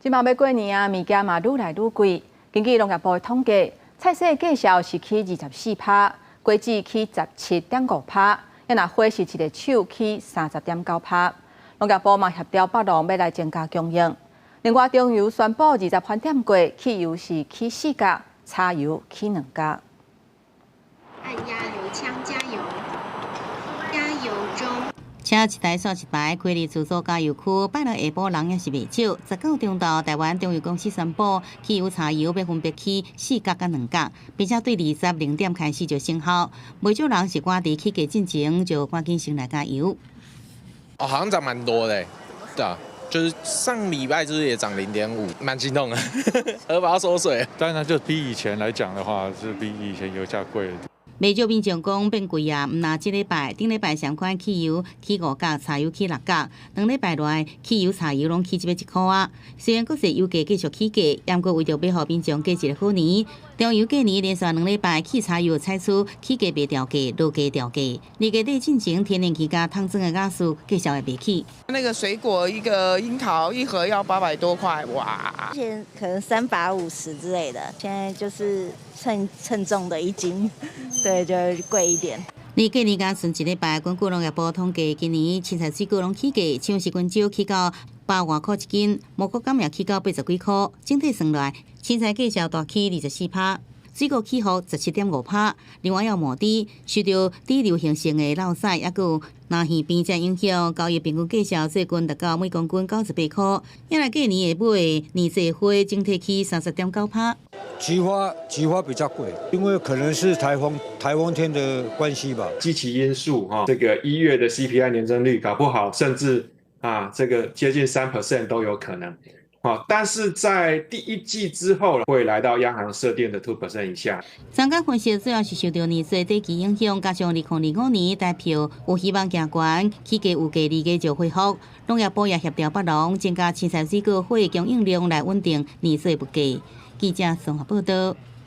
這馬欲過年啊，物件嘛愈來愈貴。根據農業部的統計，菜色價數是起24%，果子起17.5%，啊若花是一个手起30.9%。農業部嘛協調北農欲來增加供應。另外，中油宣布20番點過，汽油是起4角，柴油起2角。按壓油槍加油，加油中。車一台煞一排，開佇自助加油區，拜六下晡人也是袂少。19中晝，台灣中油公司宣布，汽油、柴油欲分別起4角佮2角，並且對20零點開始就生效。袂少人是趕佇起價進前就趕緊先來加油。哦，好像漲蠻多的，對啊，就是上禮拜就是也漲0.5，蠻心痛的，荷包縮水。當然，就比以前來講的話，是比以前油價貴。袂少民眾講變貴啊，毋但這禮拜，頂禮拜相款汽油起5角，柴油起6角，2禮拜內汽油、柴油攏起這欲一箍仔。雖然國際油價繼續起價，毋過為著欲予民眾過一个好年，中油過年連續兩禮拜汽柴油採取起價袂調價、落價調價。二月底進前，天然氣佮桶裝的瓦斯繼續會袂起。那個水果一個櫻桃一盒要800多塊，哇！之前可能350之類的，現在就是稱稱重的一斤，對，就貴一點。離過年才剩一禮拜，根據農業部統計，今年凊彩水果攏起價，像是香蕉起到百外箍一斤，蘑菇柑也起到80幾箍，整體算來，凊彩價數大起24%，水果起予17.5%。另外有毛豬受著豬流行性的落屎，抑閣有藍耳病這影響，交易平均價數最近達到每公斤98箍。抑來過年會買的年祭花整體起30.9%。菊花菊花比較貴，因為可能是颱風天的關係吧。基期因素哈，這個1月的 CPI 年增率搞不好甚至啊這個接近3% 都有可能。好，但是在第一季之後會來到央行設定的 2% 以下。專家分析，主要是受著年底短期影響，加上2025年台票有希望行懸，起價有價二月就恢復。農業部也協調北農增加凊彩水果貨供應量來穩定年底物價。記者綜合報道。